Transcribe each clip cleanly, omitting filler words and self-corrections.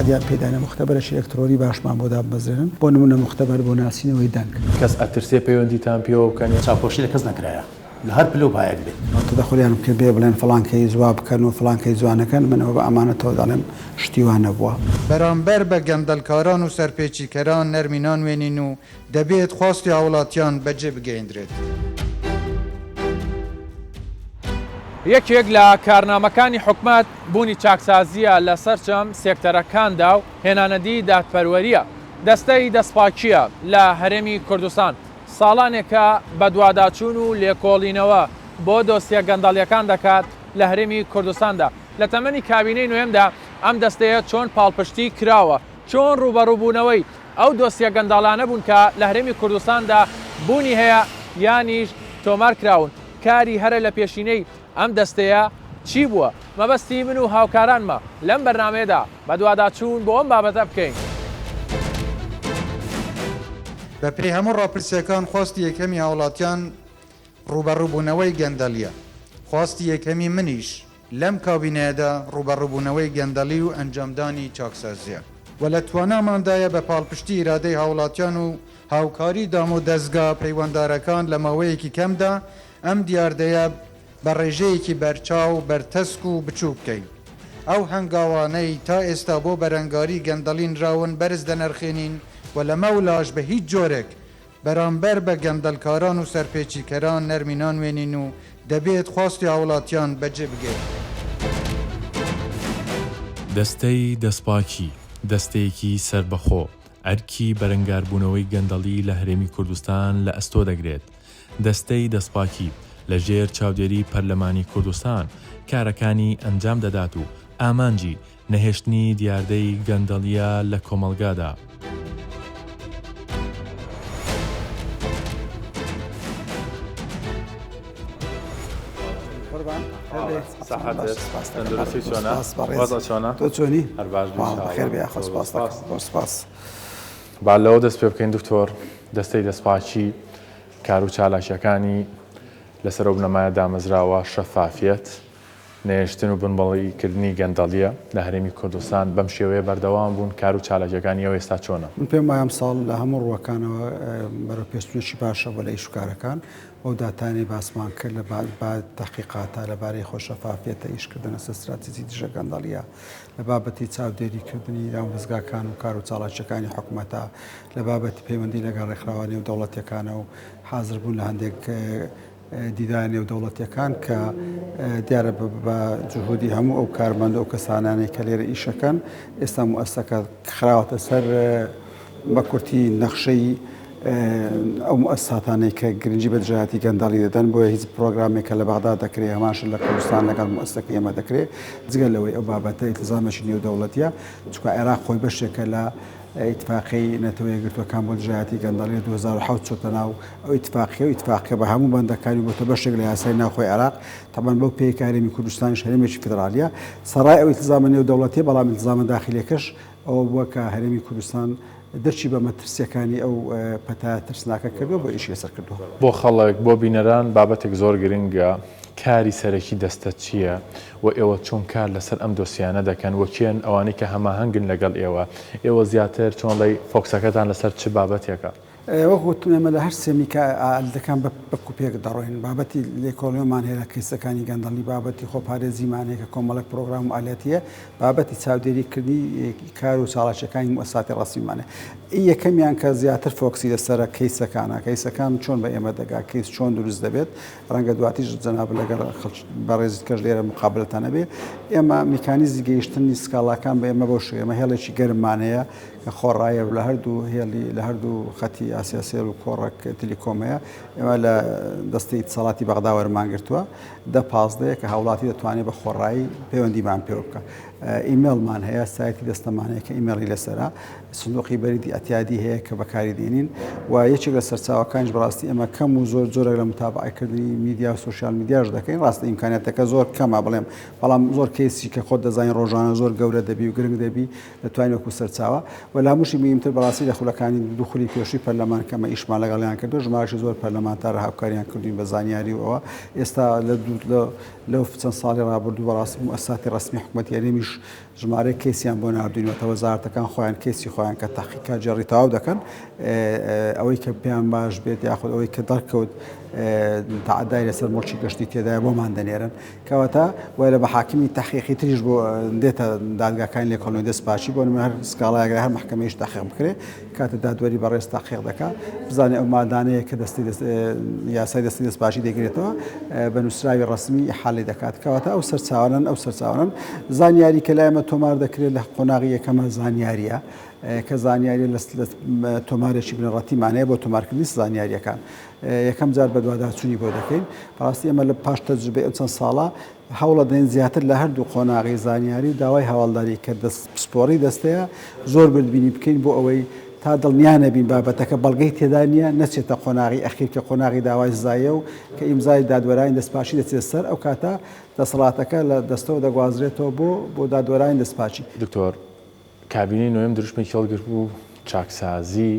وەعدیان پێداینە موختەبەرێکی ئەلکترۆنی باشمان بۆ دابمەزرێنن، بۆ نموونە موختەبەر بۆ ناسینەوەی دەنگ. کەس ئەترسێ پەیوەندیتان پێوە بکەن؟ چاوپۆشی لە کەس نەکرایە لە هەر پلە و پایەک بێت. تەدەخولیان بکردبێ بڵێن فڵان کەیس وا بکەن و فڵان کەیس وا نەکەن، من ئەوە بە ئەمانەتەوە دەڵێم شتی وا نەبووە. بەرامبەر بە گەندەڵکاران و سەرپێچیکەران نەرمی نانوێنین و دەبێت خواستی هاوڵاتیان بەجێ بگەیەندرێت. یەکێک لە کارنامەکانی حکومەت بوونی چاکسازییە لە سەرجەم سێکتەرەکاندا و هێنانەدی دادپەروەرییە. دەستەی دەستپاکییە لە هەرێمی کوردستان ساڵانێکە بەدواداچوون و لێکۆڵینەوە بۆ دۆسیە گەندەڵییەکان دەکات لە هەرێمی کوردستاندا. لە تەمەنی کابینەی نۆیەمدا ئەم دەستەیە چۆن پاڵپشتی کراوە؟ چۆن ڕووبەڕووبوونەوەی ئەو دۆسیە گەندەڵانە بوون کە لە هەرێمی کوردستاندا بوونی هەیە یانیش تۆمار کراون؟ کاری هەرە لە پێشینەی ئەم دەستەیە چی بووە؟ مەبەستی من و هاوکارانمە لەم بەرنامەیەدا بەدواداچوون بۆ ئەم بابەتە بکەین. بەپێی هەموو ڕاپرسییەکان خواستی یەکەمی هاوڵاتیان ڕووبەڕووبوونەوەی گەندەڵییە، خواستی یەکەمی منیش لەم کابینەیەدا ڕووبەڕووبوونەوەی گەندەڵی و ئەنجامدانی چاکسازییە و لە تواناماندایە بە پاڵپشتی ئیرادەی هاوڵاتیان و هاوکاری دامودەزگا پەیوەندارەکان لە ماوەیەکی کەمدا ئەم دیاردەیە بە ڕێژەیەکی بەرچاو بەرتەسک و بچووک بکەین. ئەو هەنگاوانەی تا ئێستا بۆ بەرەنگاری گەندەڵی نراون بەرز دەنرخێنین و لەمەولاش بە هیچ جۆرێک بەرامبەر بە گەندەڵکاران و سەرپێچیکەران نەرمی نانوێنین و دەبێت خواستی هاوڵاتیان بەجێ بگەیەنرێت. دەستەی دەستپاکی، دەستەیەکی سەربەخۆ، ئەرکی بەرەنگاربوونەوەی گەندەڵی لە هەرێمی کوردستان لە ئەستۆ دەگرێت. دەستەی دەستپاکی، لە ژێر چاودێری پەرلەمانی کوردستان کارەکانی ئەنجام دەدات و ئامانجی نەهێشتنی دیاردەی گەندەڵییە لە کۆمەڵگادا. با لەوە دەست پێ بکەین دکتۆر، دەستەی دەستپاکی کار و چالاکییەکانی لەسەر ئەو بنەمایە دامەزراوە، شەفافیەت، نەهێشتن و بنبڕی کردنی گەندەڵییە لە هەرێمی کوردستان، بەم شێوەیە بەردەوام بوون، کار و چالاکییەکانی ئێوە ئێستا چۆنە؟ من پێم وایە ئەمساڵ لە هەموو ڕووەکانەوە بەرەو پێشچوونێکی باشە بووە لە ئیش و کارەکان، ئەو داتایانەی باسمان کرد لە تەحقیقاتە لەبارەی خۆ شەفافیەتە، ئیشکردن لەسەر ستراتیجی دژە گەندەڵییە، لە بابەتی چاودێریکردنی دامودەزگاکان و کار و چالاکییەکانی حکومەتە، لە بابەتی پەیوەندی لەگەڵ ڕێکخراوە نێودەوڵەتییەکانە و حازربوون لە هەندێک دیدارە نێودەوڵەتییەکان کە دیارە بە جهودی هەموو ئەو کارمەند و ئەو کەسانانەی کە لێرە ئیشەکەن ئێستا موئەسەکە خراوەتە سەر بە کورتی نەخشەی ئەو موئەسساتانەی کە گرنگی بە دژایەتی گەندەڵی دەدەن بۆیە هیچ پرۆگرامێک کە لە بەغدا دەکرێ هەمان شت لە کوردستان لەگەڵ موئەسسەکەی ئێمە دەکرێ جگە لەوەی ئەو بابەتە ئیلتیزامێکی نێودەوڵەتیە چونکە عێراق خۆی بەشێکە لە ئیتفاقیەی نەتەوە یەکگرتووەکان بۆ دژایەتی گەندەڵی لە 2007 چۆتە ناو ئەو ئیتفاقیە و ئیتفاقیە بە هەموو بەندەکانی بۆتە بەشێک لە یاسای ناوخۆی عێراق تەبعەن بەو پێیە کە هەرێمی کوردستانیش هەرێمێکی فیدراڵیە سەڕای ئەو ئیلتیزامە نێودەوڵەتیە بەڵام ئیلتیزامە داخیلیەکەش ئەوە بووە کە هەرێمی کوردستان درکی بە مەترسیەکانی ئەو پەتایە ترسناکە کردووە بۆ ئیشی لەسەر کردووە. بۆ خەڵک، بۆ بینەران بابەتێک زۆر گرنگە، کاری سەرەکی دەستە چییە و ئێوە چۆن کار لەسەر ئەم دۆسیانە دەکەن و کێن ئەوانەی کە هەماهەنگن لەگەڵ ئێوە؟ ئێوە زیاتر چۆن ڵێی فۆکسەکەتان لەسەر چ بابەتێکە؟ وەک وتم ئێمە لە هەر سێ میکائەلدەکان بە پەک و پێک دەڕۆین، بابەتی لێکۆڵینەوەمان هەیە لە کەیسەکانی گەندەڵی، بابەتی خۆپارێزیمان هەیە کە کۆمەڵێک پرۆگرام و ئالیاتی هەیە، بابەتی چاودێری کردنی کار و چاڵاکیەکانی موئەسساتی ڕەسمیمان هەیە. ئی یەکەمیان کە زیاتر فۆکسی لەسەرە کەیسەکانە، کەیسەکان چۆن بە ئێمە دەگا، کەیس چۆن دروست دەبێت، ڕەنگە دواتریش جەنابت لەگەڵ خەڵکی بەڕێزت کەش لێرە مقابلەتان هەبێ. ئێمە میکانیزمی گەیشتنی سکاڵاکان بە ئێمە بەو شێوەیە، ئێمە هێڵێکی گەرممان هەیە کە خۆڕایە و لە هەردوو هێڵی لە هەردوو خەتی ئاسیاسێل و کۆڕەک تلیکۆم هەیە. ئێمە لە دەستەی ئیتساڵاتی بەغدا وەرمان گرتووە. دە پازدەیە کە هاوڵاتی دەتوانێت بە خۆڕایی پەیوەندیمان پێوە بکا. ئیمێڵمان هەیە، سایتی دەستەمان هەیە کە ئیمێڵی لەسەرە، سندوقی بەریدی ئەتیادی هەیە کە بەکاری دێنین و یەکێک لە سەرچاوەکانیش بەڕاستی ئێمە کەم و زۆر جۆرێک لە متابعەکردنی میدیا و سۆشیال میدیاش دەکەین. ڕاستە ئیمکانیاتەکە زۆر کەمە بڵێم، بەڵام زۆر کەیسی کە خۆت دەزانی ڕۆژانە زۆر گەورە دەبی و گرنگ دەبی دەتوانین وەکو سەرچاوە و لە هەمووشی موهیمتر بەڕاستی لە خولەکانی دوو خولی پێشووی پەرلەمان کە ئەمە ئیشمان لەگەڵیان کردو ژمارەشی زۆر پەرلەمانتار هاوکاریان کردوین بە زانیاری و ئەوە ئێستا لە لەو چەند ساڵی ڕابردوو بەڕاستی موئەسساتی ڕەسمی حکومەتی هەرێمیش. ژمارەی کەیسیان بۆ ناردووینەوە وەزارەتەکان خۆیان کەیسی خۆیان کە تەحقیق کارگێڕی تەواو دەکەن ئەوەی کە پێیان باش بێت یاخود ئەوەی کە دەرکەوت تەعەدای لەسەر موڵکی گشتی تێدایە بۆمان دەنێرن کەواتە وای لە مەحاکمی تەحقیقی تریش بۆ دێتە دادگاکانی لێکۆڵینەوەی دەستپاکی بۆ نمونە هەر سکاڵایەک لە هەر مەحکەمەیش تەحقیق بکرێ کاتە دادوەری بەڕێز تەحقیق دەکا بزانێ ئەو مادانەیە کە دەستی دەست یاسای دەستی دەستپاکی دەگرێتەوە بە نووسراوی ڕەسمی ئیحالەی دەکات کەواتە ئەو سەرچاوانەن ئەو سەرچاوانەن زانیاری کە لای ئێمە تۆمار دەکرێت لە قۆناغی یەکەمە زانیاریە کە زانیاری لە تۆمارێکی بنەڕەتیمان هەیە بۆ تۆمارکردنی زانیاریەکان یەکەم جار بەدواداچوونی بۆ دەکەین. بەڕاستی ئێمە لە پاش تەجروبەی ئەو چەند ساڵە هەوڵەدەین زیاتر لە هەردوو قۆناغی زانیاری و داوای هەواڵداری کە دەست پسپۆڕی دەستەیە زۆر وردبینی بکەین بۆ ئەوەی تا دڵنیا نەبین بابەتەکە بەڵگەی تێدا نییە نەچێتە قۆناغی ئەخیر کە قۆناغی داوای سزایە و کە ئیمزای دادوەرانی دەستپاکی دەچێت سەر ئەو کاتە دەسەڵاتەکە لە دەستەوە دەگوازرێتەوە بۆ بۆ دادوەرانی دەستپاکی. دکتۆر کابینەی نۆیەم دروشمێکی هەڵگرتبوو، چاکسازی،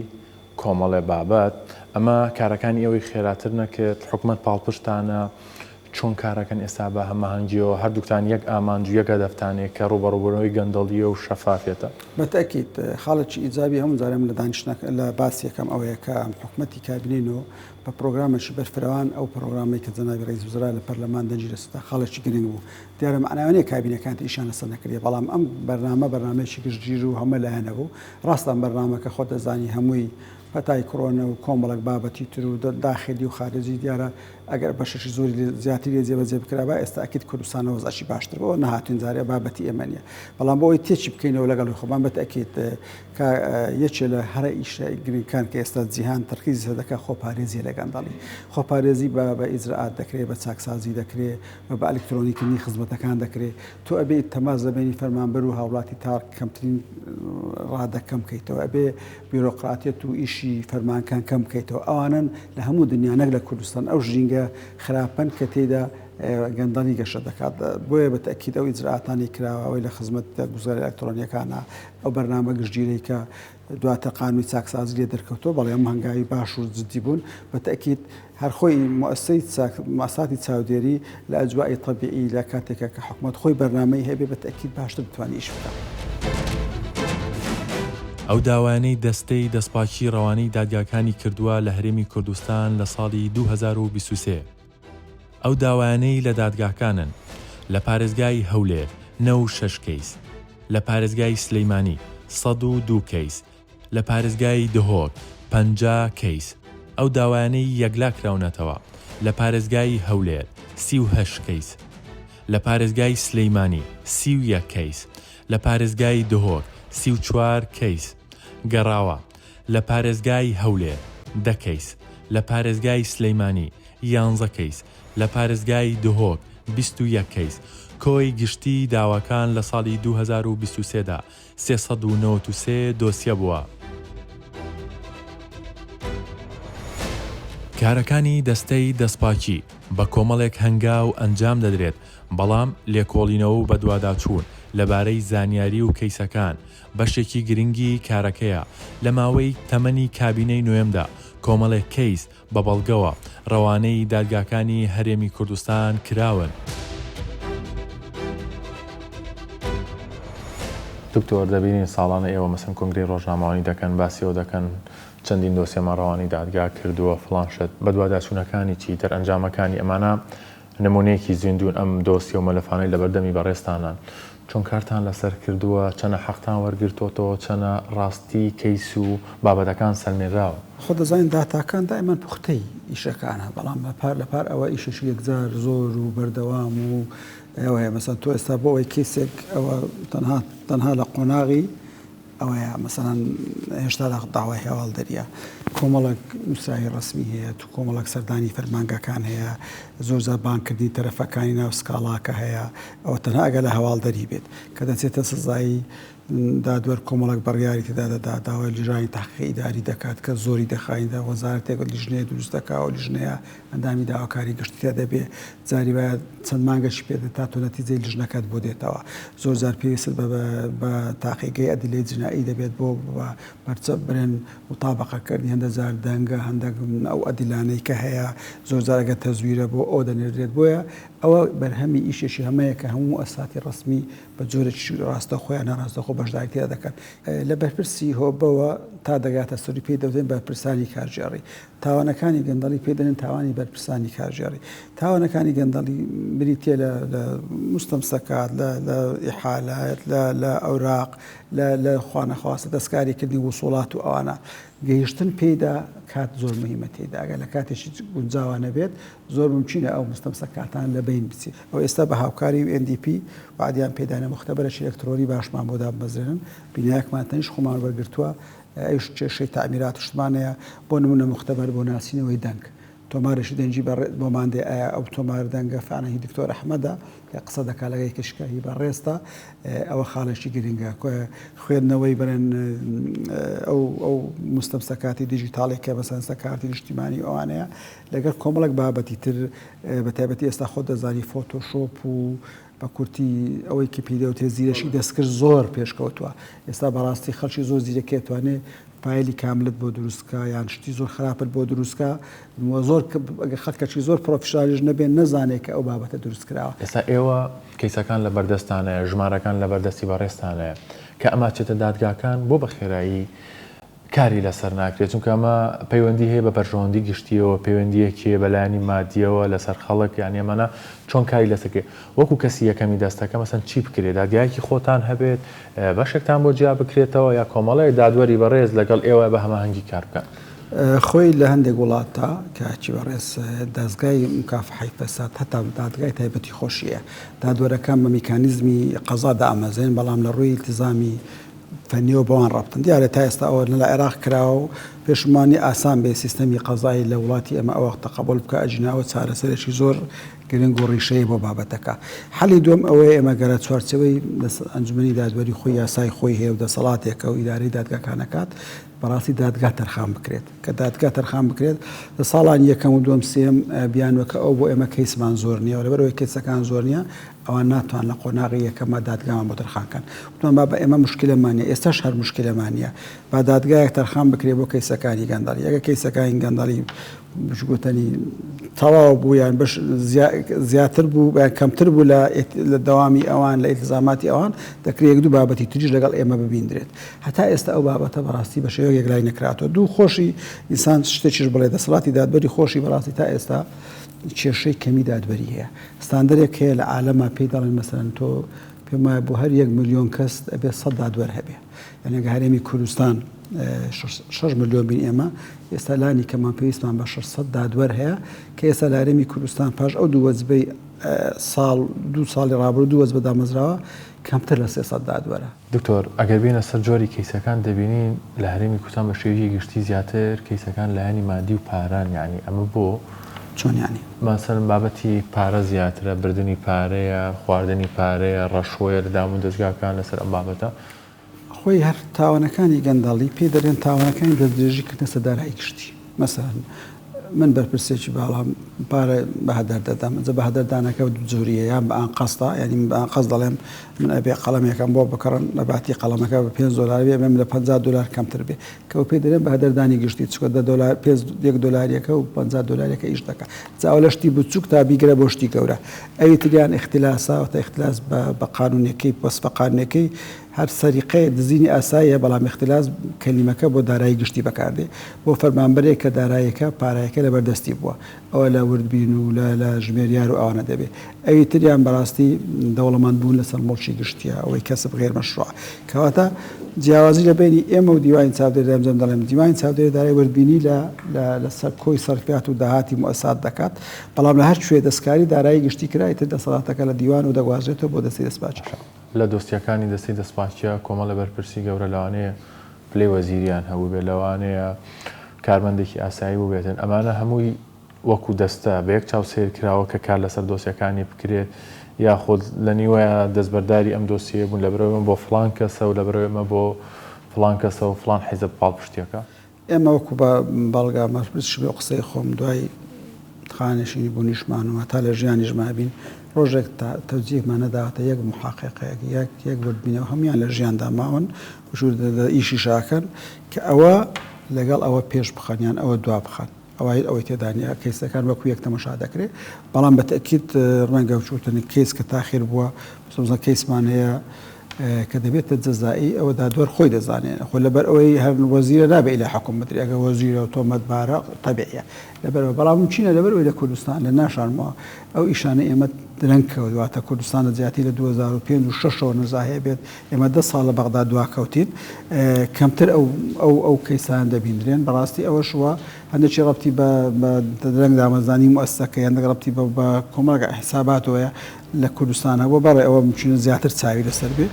کۆمەڵێ بابەت، ئەمە کارەکانی ئێوەی خێراتر نەکرد، حکومەت پاڵپشتانە، چۆن کارەکەن ئێستا بە هەماهەنگیەوە، هەردووکتان یەک ئامانج و یەک هەدەفتان هەیە کە ڕووبەڕووبوونەوەی گەندەڵییە و شەفافیەتە. بە تەئکید خاڵێکی ئیجابی هەموو جارێ من لە دانیشتنەکە لە باسی یەکەم ئەوەیە کە حکومەتی کابینەی نۆ بە پرۆگرامێکی بەرفرەوان ئەو پرۆگرامەی کە جەنابی ڕەئیس وزەرا لە پەرلەمان دەنگی لەسەر دا خاڵێکی گرنگ بوو دیارە مەعنای ئەوە نیە کابینەکان تر ئیشیان لەسەر نەکردیە بەڵام ئەم بەرنامە بەرنامەیەکی گشتگیر و هەمە لایەنە بوو ڕاستە ئەم بەرنامەکە خۆت دەزانی هەمووی پەتای کڕۆنە و کۆمەڵێک بابەتی تر و داخلی و خارجی دیارە ئەگەر بەشێکی زۆری لێ زیاتری لێ جێبەجێ بکرابا ئێستا ئەکید کوردستان لە وەزعێکی باشتر بوو نەهاتوین جارێ بابەتی ئێمە نیە بەڵام بۆ ئەوەی تێکی بکەینەوە لەگەڵ خۆمان بە تەئکید کە یەکێ لە هەرە ئیشە گرنگەکان کە ئێستا جیهان تەرکیزی لەسەر دەکات خۆپارێزیە لە گەندەڵی خۆپارێزی بە بە ئیجرائات دەکرێ بە چاکسازی دەکرێ و بە ئەلکترۆنیکردنی خزمەتەکان دەکرێت، تۆ ئەبێ تەماس لە بەینی فەرمانبەر و هاوڵاتی تا کەمترین ڕادە کەم بکەیتەوە، ئەبێ بیرۆقراتیەت و ئیشی فەرمانکان کەم بکەیتەوە، ئەوانەن لە هەموو دنیا نەک لە کوردستان ئەو ژینگە خراپەن کە تێیدا گەندەڵی گەشە دەکات، بۆیە بە تەئکید ئەو ئیجرائاتانەی کراوە ئەوەی لە خزمەت گوزارە ئەلکترۆنیەکانە، ئەو بەرنامە گشتگیرەی کە دواتر قانونی چاکسازی لێ دەرکەوتەوە، بەڵێ ئەم هەنگاوی باش و جدی بوون، بە تەئکید هەر خۆی موئەسسەی چاک موئەسساتی چاودێری لە ئەجوائی تەبیعی لە کاتێکا کە حکومەت خۆی بەرنامەی هەبێ بە تەئکید باشتر بتوانێ ئیش بکا. ئەو داوایانەی دەستەی دەستپاکی ڕەوانەی دادگاکانی کردووە لە هەرێمی کوردستان لە ساڵی 2023. ئەو داوایانەی لە دادگاکانن لە پارێزگای هەولێر 96 کەیس، لە پارێزگای سلیمانی 102 کەیس، لە پارێزگای دهۆک 50 کەیس، ئەو داوایانەی یەکلا کراونەتەوە لە پارێزگای هەولێر 38 کەیس، لە پارێزگای سلیمانی 31 کەیس، لە پارێزگای دهۆک 34 کەیس گەڕاوە، لە پارێزگای هەولێر دە کەیس، لە پارێزگای سلیمانی یانزە کەیس، لە پارێزگای دهۆک 21 کەیس، کۆی گشتیی داواکان لە ساڵی 2023 دا 393 دۆسیە بووە. کارەکانی دەستەی دەستپاکی بە کۆمەڵێک هەنگاو ئەنجام دەدرێت، بەڵام لێکۆڵینەوە و بەدواداچوون لەبارەی زانیاری و کەیسەکان بەشێکی گرنگی کارەکەیە، لە ماوەی تەمەنی کابینەی نۆیەمدا کۆمەڵێک کەیس بە بەڵگەوە ڕەوانەی دادگاکانی هەرێمی کوردستان کراون. دکتۆر دەبینین ساڵانە ئێوە مەسەن کۆنگرەی ڕۆژنامەوانی دەکەن باسی ئەوە دەکەن چەندین دۆسیەمان ڕەوانەی دادگا کردووە فڵان شت بەدواداچوونەکانی چی دەرئەنجامەکانی ئەمانە نمونەیەکی زیندوون ئەم دۆسیە و مەلەفانەی لەبەردەمی بەڕێزتانان چۆن کارتان لەسەر کردووە چەنە حەقتان وەرگرتۆتەوە چەنە ڕاستی کەیس و بابەتەکان سەلمێنراوە؟ خۆ دەزانین داتاکان دایمەن پوختەی ئیشەکانە بەڵام لە پار لە پار ئەوە ئیشێکی یەکجار زۆر و بەردەوام و ئەوەیە مەسەن تۆ ئێستا بۆ ئەوەی کەیسێک ئەوە تەنها تەنها لە قۆناغی ئەوەیە مەسەلەن هێشتا لە داوای هەواڵدەریە کۆمەڵێک نووسراوی ڕەسمی هەیە تو کۆمەڵێک سەردانی فەرمانگەکان هەیە زۆر جار بانگکردنی تەرەفەکانی ناو سکاڵاکە هەیە ئەوە تەنها ئەگەر لە هەواڵدەری بێت کە دەچێتە سزایی. دادوەر کۆمەڵێک بڕیاری تێدا دەدا، داوای لیژانی تەحقیقی ئیداری دەکات کە زۆری دەخایندە، وەزارەتێک لیژنەیە دروست دەکا، ئەو لیژنەیە ئەندامی داواکاری گشتی تیا دەبێ، جاری وایە چەند مانگەشی پێ دێت تا تۆ نەتیجەی لیژنەکەت بۆ دێتەوە. زۆر جار پێویستت بە بە تاقیگەی ئەدیلەی جنائی دەبێت بۆ بە پەرچە برێن موتابەقە کردنی هەندە جار دەنگە هەندەک ئەو ئەدیلانەی کە هەیە زۆر جار ئەگەر تەزویرە بۆ ئەو دەنێردرێت بۆیە ئەوە بەرهەمی ئیشێکی هەمەیە کە هەموو موئەسساتی ڕەسمی بە جۆرێکی ڕاستەوخۆ یان ناڕاستەوخۆ بەشداری تێدا دەکەن. لە بەرپرسی هۆبەوە تا دەگاتە سەرووی پێی دەوترێن بەرپرسانی کارگێڕی. تاوانەکانی گەندەڵی پێی دەنێن تاوانی بەرپرسانی کارگێڕی. تاوانەکانی گەندەڵی بریتییە لە لە موستەمسەکات، لە لە ئیحالات، لە لە ئەوراق، لە لە خوانەخواستە دەستکاریکردنی وسوڵات و ئەوانە. گەیشتن پێیدا کات زۆر مهیمە تێیدا. ئەگەر لە کاتێکی گونجاوا نەبێت زۆر مومکینە ئەو مستەمسەکاتان لە بەین بچێ. ئەو ئێستا بە هاوکاری یو ئێن دی پی وەعدیان پێداینە موختەبەرێکی ئەلکترۆنی باشمان بۆ دابمەزرێنن. بینایەکمان تەنیشت خۆمان وەرگرتووە ئەویش کێشەی تەعمیرات و شتمان هەیە. بۆ نموونە موختەبەر بۆ ناسینەوەی دەنگ. تۆمارێکی دەنگی بە بۆمان دێ ئایا ئەو تۆمار دەنگە فعلا هی دکتۆر ئەحمەدە کە قسە دەکا لەگەڵ یەکێکی هی بەڕێزتە ئەوە خاڵێکی گرنگە خوێندنەوەی بڵێن ئەو ئەو مستەمسەکاتی دیجیتاڵی کە مەسەلەن سەکارتی نیشتیمانی ئەوانەیە لەگەڵ کۆمەڵێک بابەتی تر بە تایبەتی ئێستا خۆت دەزانی فۆتۆشۆپ و بە کورتی ئەوەی کە پێی دەوترێت زیرەکی دەستکرد زۆر پێشکەوتووە ئێستا بەڕاستی خەڵکی زۆر زیرەکێ توانێ فایلی کاملت بۆ دروستکە یان شتی زۆر خراپت بۆ دروستکە زۆر خەڵکەکی زۆر professional یش نەبێن نەزانێت کە ئەو بابەتە دروست کراوە. ئێستا ئێوە کەیسەکان لە بەردەستانەیە، ژمارەکان لە بەردەستی بەڕێزتانەیە، کە ئەمە ئەچێتە دادگاکان بۆ بە خێرایی کاری لەسەر ناکرێت، چونکە ئەمە پەیوەندی هەیە بە بەرژەوەندی گشتیەوە، پەیوەندیەکی هەیە بە لایەنی مادیەوە لەسەر خەڵک، یانی ئەمانە چۆن کاری لەسەر کرێت؟ وەکو کەسی یەکەمی دەستەکە مەسەن چی بکرێت؟ دادگایەکی خۆتان هەبێت، بەشێکتان بۆ جیا بکرێتەوە یا کۆمەڵێک دادوەری بەڕێز لەگەڵ ئێوە بە هەماهەنگی کار بکەن؟ خۆی لە هەندێک وڵاتدا کاکی بەڕێز دەزگای مکافحەی فەساد هەتا دادگای تایبەتی خۆشی هەیە، دادوەرەکان بە میکانیزمی قەزا دامەزرێن، بەڵام لە ڕووی ئیلتیزامی فەنیەوە بەوان ڕەبتن. دیارە تا ئێستا ئەوە نە لە عێراق کراوە و پێشم وا نیە ئاسان بێ سیستەمی قەزایی لە وڵاتی ئێمە ئەوە تەقەبول بکا، ئەگینا ئەوە چارەسەرێکی زۆر گرنگ و ڕیشەیی بۆ بابەتەکە. حەلی دووەم ئەوەیە ئێمە گەرە چوارچێوەی ئەنجومەنی دادوەری خۆی یاسای خۆی هەیە و دەسەڵاتێکە و ئیدارەی دادگاکان ئەکات، بەڕاستی دادگا تەرخان بکرێت. کە دادگا تەرخان بکرێت لە ساڵانی یەکەم و دووەم سێیەم بیانووەکە ئەو بۆ ئێمە کەیسمان زۆر نییە و لەبەرئەوەی کەیسەکان زۆر نییە ئەوان ناتوان لە قۆناغی یەکەما دادگامان بۆ تەرخان کەن. وتمان بابە ئێمە موشکیلەمان نییە ئێستاش هەر موشکیلەمان نییە با دادگایەک تەرخان بکرێت بۆ کەیسەکانی گەندەڵی ئەگەر کەیسەکانی گەندەڵی گوتەنی تەواو بوو یان بەش زیاتر بوو یان کەمتر بوو لە لە دەوامی ئەوان لە ئیلتزاماتی ئەوان دەکرێت یەک دوو بابەتی تریش لەگەڵ ئێمە ببیندرێت هەتا ئێستا ئەو بابەتە بەڕاستی بە شێوەیەک یەکلای نەکراتەوە دوو خۆشی ئینسان شتێکیش بڵێ دەسەڵاتی دادوەری خۆشی بەڕاستی تا ئێستا کێشەی کەمی دادوەری هەیە ستاندەرێک هەیە لە عالەما پێی دەڵێن مەسەلەن تۆ پێم وایە بۆ هەر یەک ملیۆن کەس ئەبێ سەد دادوەر هەبێ یعنی ئەگەر هەرێمی کوردستان شەش ملیۆن بین ئێمە ئێستا لانی کەمان پێویستمان بە 600 دادوەر هەیە کە ئێستا لە هەرێمی کوردستان پاش ئەو دوو وەجبەی ساڵ دوو ساڵی ڕابردوو دوو وەجبە دامەزراوە کەمتر لە 300 دادوەرە. دکتۆر ئەگەر بێینە سەر جۆری کەیسەکان دەبینین لە هەرێمی کوردستان بە شێوەیەکی گشتی زیاتر کەیسەکان لایەنی مادی و پارەن یانی ئەمە بۆ؟ چۆن یانی؟ مەسەلەن بابەتی پارە زیاترە بردنی پارەیە خواردنی پارەیە ڕەشوەیە لە دام و دەزگاکان لەسەر ئەم بابەتە. خۆی هەر تاوانەکانی گەندەڵی پێی دەلێن تاوانەکانی دەستدرێژی کردنە سەر دارایی گشتی مەسەلەن من بەرپرسێکی باڵام پارە بە هەدەر دەدەم ئەجە بە هەدەر دانەکە دوو جۆریە یان بە ئانقەستە یانی من بە ئانقەست دەڵێم من ئەبێ قەڵەمێکم بۆ بکڕن لە باتی قەڵەمەکە بە 5 دۆلار بێ ئەبێم لە 50 دۆلار کەمتر بێ کە ئەو پێی دەلێن بە هەدەردانی گشتی چونکە دە دۆلار پێنج یەک دۆلاریەکە و 50 دۆلاریەکە ئیش دەکا جا ئەوە لە شتی بچووک تا بیگرە بۆ شتی گەورە ئەوی تریان ئیختلاسە واتە ئیختلاس بە بە قانونیەکەی وەسفە قانونیەکەی هەر سەریقەیە دزینی ئاساییە بەڵام ئیختلاس کەلیمەکە بۆ دارایی گشتی بەکاردێ بۆ فەرمانبەرێک کە دارایەکە پارایەکە لەبەر دەستی بووە ئەوە لە وردبین و لە لە ژمێریار و ئەوانە دەبێ ئەوی تریان بەڕاستی دەوڵەمەند بوون لەسەر موڵکی گشتیە ئەوەی کەسب غیر مشروع کەواتە جیاوازی لە بەینی ئێمە و دیوانی چاودێری دارایی جەم دەڵێم دیوانی چاودێری دارایی وردبینی لە لە لەسەر کۆی سەرفیات و داهاتی موئەسات دەکات بەڵام لە هەر کوێ دەستکاری دارایی گشتی کرا ئیتر دەسەڵاتەکە لە دیوان و دەگوازرێتەوە بۆ دەستەی دەستپاکی. لە دۆسیەکانی دەستەی دەستپاکییە کۆمەڵێ بەرپرسی گەورە لەوانەیە پلەی وەزیریان هەبووبێت، لەوانەیە کارمەندێکی ئاسایی بووبێتن، ئەمانە هەمووی وەکو دەستە بە یەک چاو سەیر کراوە کە کار لەسەر دۆسیەکانی بکرێت یاخود لە نیوەیا دەستبەرداری ئەم دۆسیەیە بوون لەبەرئەوەی ئەمە بۆ فڵان کەسە و لەبەرئەوەی ئەمە بۆ فڵان کەسە و فڵان حیزب پاڵپشتیەکە؟ ئێمە وەکو بە بەڵگە مەرپرسیش بێ قسەی خۆم دوای خانەنشینی بوونیشمان و هەتا لە ژیانیش مابین ڕۆژێک تەوجیهمان نەداوەتە یەک محەقیقێک یەک یەک وردبینەوە هەموویان لە ژیاندا ماون وشور ئیشیش ئەکەن کە ئەوە لەگەڵ ئەوە پێش بخەن یان ئەوە دوا بخەن. ئەوە ئەوەی تێدا نییە کەیسەکان وەکو یەک تەمەشا دەکرێت بەڵام بە تەئکید ڕەنگە چوتن کەیس کە تاخیر بووە مەسەلەن کەیسمان هەیە کە دەبێتە جەزایی ئەوە دادوەر خۆی دەزانێت خۆ لەبەر ئەوەی هەر وەزیرە نابێ ئیلا حکوم بدرێ ئەگەر وەزیرە و تۆمەتبارە تەبیعیە لەبەرەوە بەڵام چینە لەبەر ئەوەی لە کوردستان لە ناشارمەوە ئەو ئیشانە ئێمە درەنگ کەوت واتە کوردستان لە جیاتی لە 2005 و 6ەوە نەزاهەیە بێت ئێمە دە ساڵ لە بەغدا دواکەوتین کەمتر ئەو ئەو ئەو کەیسانە دەبیندرێن بەڕاستی ئەوەش وا هەندێکی ڕەبتی بە بە درەنگ دامەزرانی موئەسسەکە هەندێک ڕەبتی بە بە کۆمەڵێک حیساباتەوەیە لە کوردستان هەبووە بەڵێ ئەوە ممکنە زیاتر چاوی لەسەر بێ.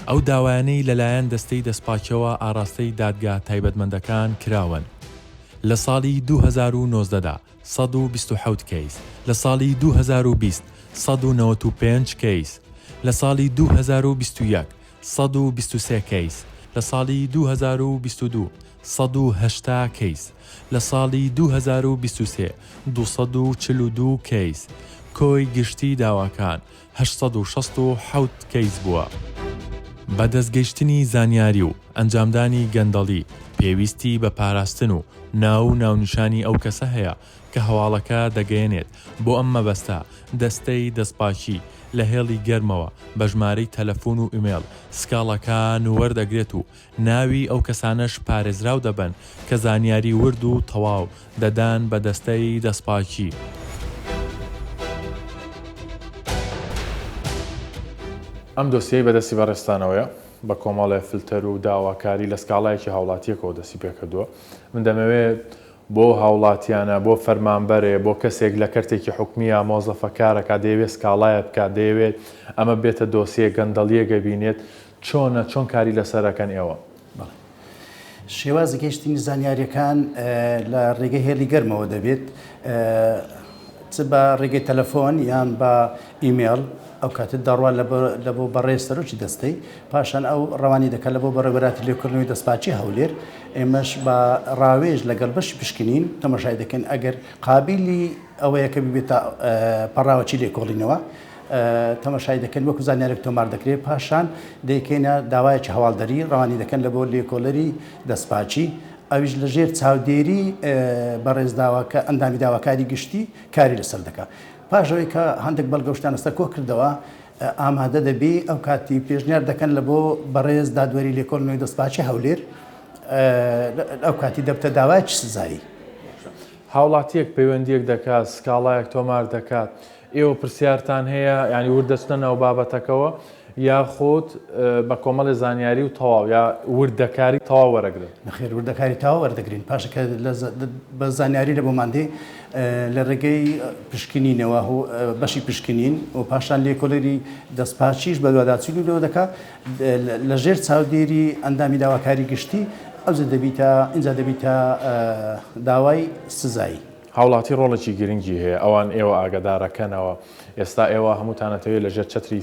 ئەو داوایانەی لەلایەن دەستەی دەستپاکیەوە ئاڕاستەی دادگا تایبەتمەندەکان کراون لە ساڵی 2019 دا 127 کەیس، لە ساڵی 2020 195 کەیس، لە ساڵی 2021 123 کەیس، لە ساڵی 2022 180 کەیس، لە ساڵی 2023 242 کەیس، کۆی گشتی داواکان 867 کەیس بووە. بە دەستگەیشتنی زانیاری و ئەنجامدانی گەندەڵی پێویستی بە پاراستن و ناو و ناونیشانی ئەو کەسە هەیە کە هەواڵەکە دەگەیەنێت، بۆ ئەم مەبەستە دەستەی دەستپاکی لە هێڵی گەرمەوە بە ژمارەی تەلەفون و ئیمێڵ سکاڵاکان وەردەگرێت و ناوی ئەو کەسانەش پارێزراو دەبن کە زانیاری ورد و تەواو دەدەن بە دەستەی دەستپاکی. ئەم دۆسیەی بەدەستی بەڕێزتانەوەیە بە کۆمەڵێ فلتەر و داواکاری لە سکاڵایەکی هاوڵاتییەکەوە دەستی پێکردووە. من دەمەوێت بۆ هاوڵاتیانە، بۆ فەرمانبەرێ، بۆ کەسێک لە کەرتێکی حکومییا مۆزەفە کارەکات دەیەوێت سکاڵایە بکات، دەیەوێت ئەمە بێتە دۆسیە، گەندەڵییەک ئەبینێت، چۆنە، چۆن کاری لەسەر ئەکەن ئێوە؟ بەڵێ. شێوازی گەیشتنی زانیارییەکان لە ڕێگەی هێڵی گەرمەوە دەبێت، چ بە ڕێگەی تەلەفۆن یان بە ئیمێڵ، ئەو کاتە دەڕوا لە بۆ بەڕێز سەرۆکی دەستەی، پاشان ئەو ڕەوانی دەکات لە بۆ بەڕێوەبەراتی لێکۆڵینەوەی دەستپاکی هەولێر، ئێمەش بە ڕاوێژ لەگەڵ بەشی پشکنین تەماشای دەکەین ئەگەر قابیلی ئەوەیە کە ببێتە پەڕاوەکی لێکۆڵینەوە تەماشای دەکەن وەکو زانیارێک تۆمار دەکرێت، پاشان دەیکەینە داوایەکی هەواڵدەری ڕەوانی دەکەن لە بۆ لێکۆڵەری دەستپاکی، ئەویش لە ژێر چاودێری بەڕێز داواکە ئەندامی داواکاری گشتی کاری لەسەر دەکات. پاش ئەوەی کە هەندێک بەڵگە و شتیان لەسەر کۆ کردەوە ئامادە دەبی ئەو کاتی پێشنیار دەکەن لە بۆ بەڕێز دادوەری لێکۆڵینەوەی دەستپاکی هەولێر ئەو کاتی دەبتە داوایەکی سزایی. هاوڵاتیەک پەیوەندیەک دەکات سکاڵایەک تۆمار دەکات ئێوە پرسیارتان هەیە یانی ورد دەچنە ناو بابەتەکەوە یاخود بە کۆمەڵێ زانیاری و تەواو یا وردەکاری تەواو وەرەگرن؟ نەخێر وردەکاری تەواو وەردەگرین پاشە کە بە زانیاری لە بۆمان دێ لە ڕێگەی پشکنینەوە بەشی پشکنین و پاشان لێکۆلەری دەستپاچیش بەدواداچوونی لەوە دەکا لە ژێر چاودێری ئەندامی داواکاری گشتی ئەوجا دەبیتە ئینجا دەبیتە داوای سزایی. هاوڵاتی ڕۆڵێکی گرنگی هەیە ئەوان ئێوە ئاگەدارەکەنەوە ئێستا ئێوە هەمووتان ئەتەوێ لەژێر چەتری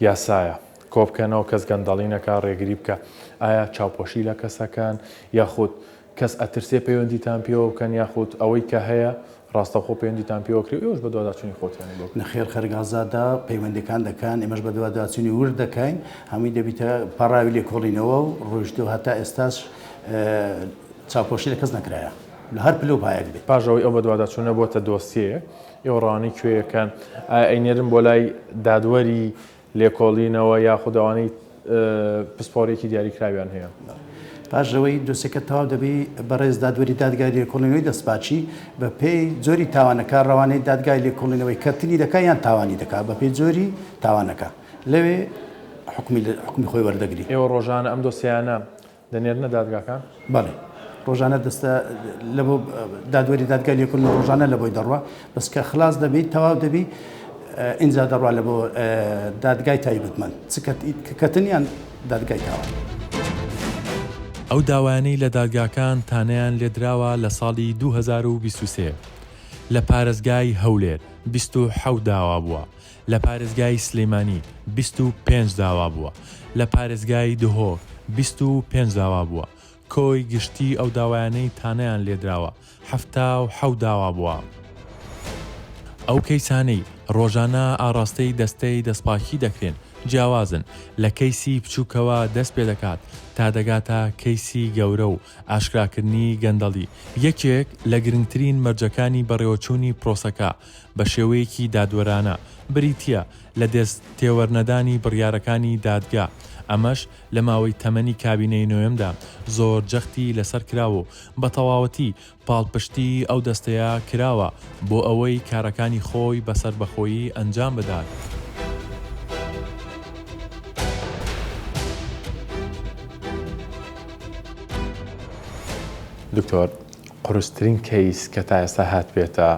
یاسایە کۆبکەنەوە کەس گەندەڵی نەکا ڕێگری بکا ئایا چاوپۆشی لە کەس ئەکەن یاخود کەس ئەترسێ پەیوەندیتان پێوە بکەن یاخود ئەوەی کە هەیە ڕاستەوخۆ پەیوەندیتان پێوە کرێ و ئێوەش بەدواداچوونی خۆتیانی بۆ بکەن. نەخێر خەرگازادە پەیوەندیەکان دەکەن ئێمەش بەدواداچوونی ورد دەکەین هەمووی دەبیتە پەڕاوی لێکۆڵینەوە و ڕۆیشتووە هەتا ئێستاش چاوپۆشی لە کەس نەکرایە لە هەر پلە و پایەک بێت. پاش ئەوەی ئەو بەدواداچوونە بۆتە دۆسیەیەک، ئێوە ڕەوانەی کوێ ئەکەن؟ ئایا ئەینێرن بۆ لای دادوەری لێکۆڵینەوە یاخود ئەوانەی پسپۆڕیەکی دیاریکراویان هەیە؟ پاش ئەوەی دۆسیەکە تەواو دەبی، بەڕێز دادوەری دادگای لێکۆڵینەوەی دەستپاکی بە پێی جۆری تاوانەکە ڕەوانەی دادگای لێکۆڵینەوەی کەتنی دەکا یان تاوانی دەکا بە پێی جۆری تاوانەکە لەوێ حوکمی حوکمی خۆی وەردەگری. ئێوە ڕۆژانە ئەم دۆسیانە دەنێرنە دادگاکان؟ بەڵێ ڕۆژانە دەستە لە بۆ دادوەری دادگای لێکۆڵینەوە ڕۆژانە لە بۆی دەڕوا بەس کە خلاص دەبی تەواو دەبی ئینجا دەڕوا لە بۆ دادگای تایبەتمەند چ کەتن یان دادگای تاوان. ئەو داوایانەی لە دادگاکان تانەیان لێدراوە لە ساڵی 2023. لە پارێزگای هەولێر 27 داوا بووە، لە پارێزگای سلێمانی 25 داوا بووە، لە پارێزگای دهۆک 25 داوا بووە، کۆی گشتی ئەو داوایانەی تانەیان لێدراوە 77 داوا بووە. ئەو کەیسانەی ڕۆژانە ئاڕاستەی دەستەی دەستپاکی دەکرێن جیاوازن، لە کەیسی بچووکەوە دەست پێدەکات تا دەگاتە کەیسی گەورە و ئاشکراکردنی گەندەڵی، یەکێک لە گرنگترین مەرجەکانی بەڕێوەچوونی پرۆسەکە بە شێوەیەکی دادوەرانە بریتییە لە دەست تێوەرنەدانی بڕیارەکانی دادگا، ئەمەش لە ماوەی تەمەنی کابینەی نۆیەمدا زۆر جەختی لەسەر کراوە و بە تەواوەتی پاڵپشتی ئەو دەستەیە کراوە بۆ ئەوەی کارەکانی خۆی بە سەربەخۆیی ئەنجام بدات. دکتۆر قورسترین کەیس کە تا ئێستا هاتبێتە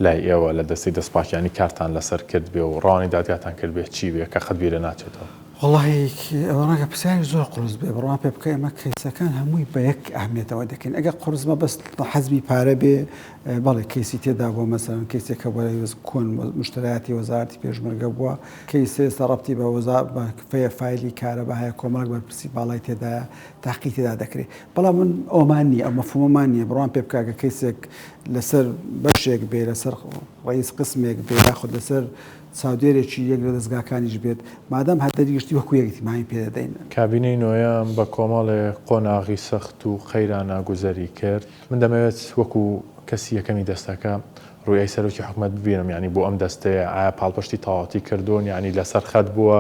لای ئێوە لە دەستەی دەستپاکیانی کارتان لەسەر کردبێ و ڕەوانەی دادگاتان کردبێ چی بێ کە قەت بیرە ناچێتەوە؟ وەڵاهی ئەوە ڕەنگە پرسیاری زۆر قورس بێ، بڕوا پێ بکە ئێمە کەیسەکان هەمووی بە یەک ئەهمیەتەوە دەکەین، ئەگەر قورس مەبەست حەزمی پارە بێ بەڵێ کەیسی تێدا بووە مەسەلەن کەیسێک هەبووە لە کۆن مشتەرایەتی وەزارەتی پێشمەرگە بووە کەیسێ ئێستا ڕەبتی بە وەزا بە فایلی کارەبا هەیە کۆمەڵێک بەرپرسی باڵای تێدایە تاقی تێدا دەکرێ بەڵام من ئەومان نییە ئەو مەفهومەمان نییە بڕوام پێ بکە کە کەیسێک لەسەر بەشێک بێ لەسەر ڕئیس قسمێک بێ یاخود لەسەر چاودێرێکی یەک لە دەزگاکانیش بێت مادام هەدەری گشتی وەکو یەک ئیتیمامی پێ دەدەین. کابینەی نۆیەم بە کۆمەڵێک قۆناغی سەخت و قەیرانا گوزەری کرد. من دەمەوێت وەکو کەسی یەکەمی دەستەکە ڕوئیای سەرۆکی حکومەت ببینم یانی بۆ ئەم دەستەیە ئایا پاڵپشتی تەواوەتی کردوون یانی لەسەر خەت بووە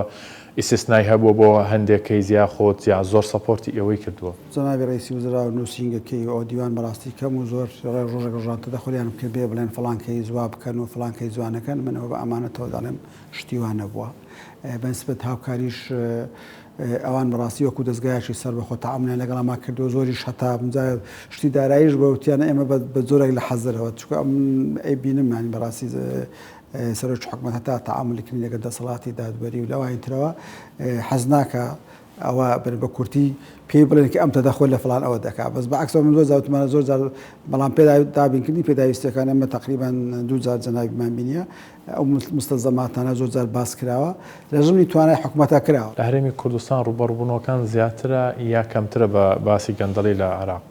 ئیستسنای هەبووە بۆ هەندێک کەیس یاخود یا زۆر support ی ئێوەی کردووە؟ جەنابی ڕەئیسی وزرا و نووسینگەکەی و ئەو دیوان بەڕاستی کەم و زۆر ڕۆژێک ڕۆژان تەدەخولیان بکرد بێ بڵێن فڵان کەیس وا بکەن و فڵان کەیس وا نەکەن من ئەوە بە ئەمانەتەوە دەڵێم شتی وا نەبووە بەنسبەت هاوکاریش ئەوان بەڕاستی وەکو دەزگایەکی سەربەخۆ تەعامولیان لەگەڵما کردووە زۆریش هەتا شتی داراییش بە وتیانە ئێمە بە جۆرێک لە حەزەرەوە چونکە ئەم ئەیبینم یانی بەڕاستی سەرۆکی حکومەت هەتا تەعامولی کردنی لەگەڵ دەسەڵاتی دادوەری و لەوانی ترەوە حەز ناکا ئەوە بن بە کورتی پێی بڵێن کە ئەم تەدەخول لە فڵان ئەوە دەکا بەس بە عەکسەوە من زۆر جار وتمانە زۆر جار بەڵام پێدا دابینکردنی پێداویستیەکان ئێمە تەقریبەن دوو جار جەنابیمان بینیە ئەو مستەلزەماتانە زۆر جار باس کراوە لە ژمنی توانای حکومەتا کراوە. لە هەرێمی کوردستان ڕووبەڕووبوونەوەکان زیاترە یا کەمترە بە باسی گەندەڵی لە عێراق؟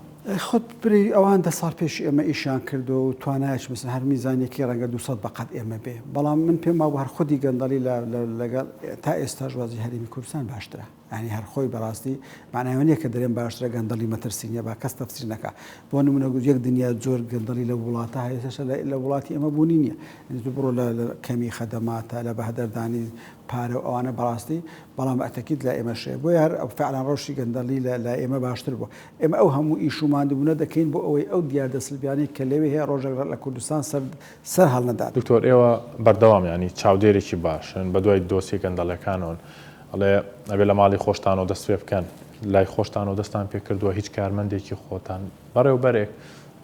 خۆت برێی ئەوان دە ساڵ پێش ئێمە ئیشیان کردووە و توانایش مەسەلەن هەر میزانیەکەی ڕەنگە 200 بە قەد ئێمە بێ بەڵام من پێم وابوو هەر خودی گەندەڵی لە لەگەڵ تا ئێستاش وەزعی هەرێمی کوردستان باشترە یانی هەر خۆی بەڕاستی معنای ئەوە نییە کە دەرێم باشترە گەندەڵی مەترسی نییە با کەس تەفسیر نەکا بۆ نمونە یەک دنیا جۆر گەندەڵی لە وڵاتە هەیە ئێستا لە وڵاتی ئێمە بوونی نییە یانی تۆ بڕۆ لە کەمی خەدەماتە لە بەهدەردانی پارە و ئەوانە بەڕاستی بەڵام ئەتەکید لە ئێمەش هەیە بۆیە هەر فعلا ڕەوشی گەندەڵی لە ئێمە باشتر بووە ئێمە ئەو هەموو ئیش و ماندووبوونە دەکەین بۆ ئەوەی ئەو دیاردە سلبیانەی کە لەوێ هەیە ڕۆژێک لە کوردستان سەر سەر هەڵنەدات. دکتۆر ئێوە بەردەوام یانی چاودێرێکی باشن بەدوای دۆسیە گەندەڵەکانەوەن ئەڵێ ئەبێ لە ماڵی خۆشتانەوە دەست پێ بکەن لای خۆشتانەوە دەستان پێ کردووە هیچ کارمەندێکی خۆتان بەڕێوبەرێک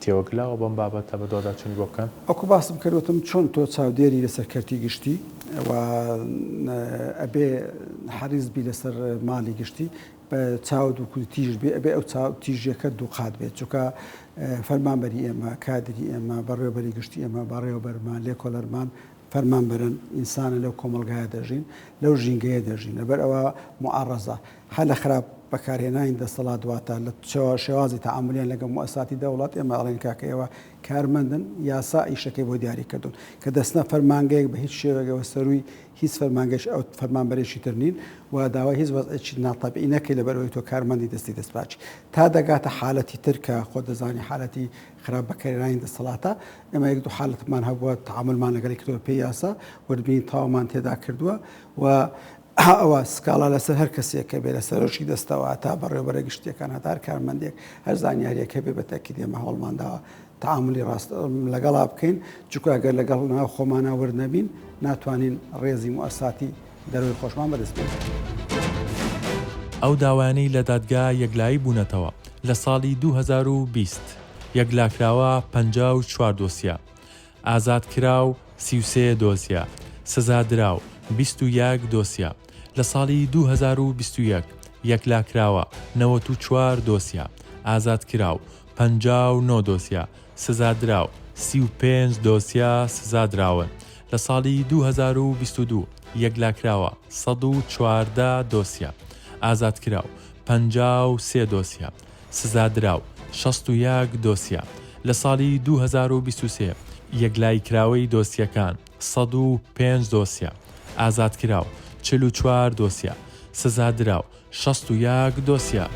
تێوەگلاوە بەم بابەتە بەدواداچوونی بۆ بکەن؟ وەکو باسم کرد وتم چۆن تۆ چاودێری لەسەر کەرتی گشتی و ئەبێ حەریس بی لەسەر ماڵی گشتی بە چاوت وەکو تیژ بێ ئەبێ ئەو چاو تیژیەکە دووقات بێت چونکە فەرمانبەری ئێمە کادری ئێمە بەڕێوەبەری گشتی ئێمە بەڕێوەبەرمان لێکۆلەرمان فەرمانبەرن ئینسانە لەو کۆمەڵگایە دەژین لەو ژینگەیە دەژین لەبەر ئەوە معڕەزە هەر لە خراپ بەکارهێنانی دەسەڵات واتە لە شێوازی تەعامولیان لەگەڵ موئەسساتی دەوڵەت ئێمە ئەڵێین کاکە ئێوە کارمەندن یاسا ئیشەکەی بۆ دیاری کردوون کە دەچنە فەرمانگەیەک بە هیچ شێوەیەکەوە سەرووی هیچ فەرمانگەیش ئەو فەرمانبەرێکی تر نین و داوای هیچ وەزعێکی ناتەبیعی نەکەی لەبەر ئەوەی تۆ کارمەندی دەستی دەستپاکی تا دەگاتە حالەتی تر کە خۆت دەزانی حالەتی خراپ بەکارهێنانی دەسەڵاتە ئێمە یەک دوو حالەتمان هەبووە تەعامولمان لەگەڵی کردووە پێی یاسا وردبینی تەواومان تێدا کردووە و ئەوە سکاڵا لەسەر هەر کەسێک کە بێ لە سەرۆکی دەستەوە هەتا بەڕێوەبەرە گشتیەکان هەتا هەر کارمەندێک هەر زانیاریەک هەبێ بە تەئکید ئێمە هەوڵمان داوە تەعامولی ڕاست لەگەڵا بکەین چونکە ئەگەر لەگەڵ ناو خۆمانا ورد نەبین ناتوانین ڕێزی موئەسساتی دەرەوەی خۆشمان بەدەست بێنین. ئەو داوایانەی لە دادگا یەکلایی بوونەتەوە لە ساڵی 2020 یەکلاکراوە 54 دۆسیە، ئازادکراو 33 دۆسیە، سزادراو 21 دۆسیە، لە ساڵی 2021 یەکلاکراوە 94 دۆسیە، ئازادکراو 59 دۆسیە، سزادراو. 35 دۆسیە سزادراون. لە ساڵی 2022 یەکلاکراوە 114 دۆسیە، ئازادکراو 53 دۆسیە، سزادراو 61 دۆسیە. لە ساڵی 2023 یەکلاییکراوەی دۆسیەکان 105 دۆسیە، ئازادکراو 44 دۆسیە، سزادراو 61 دۆسیە.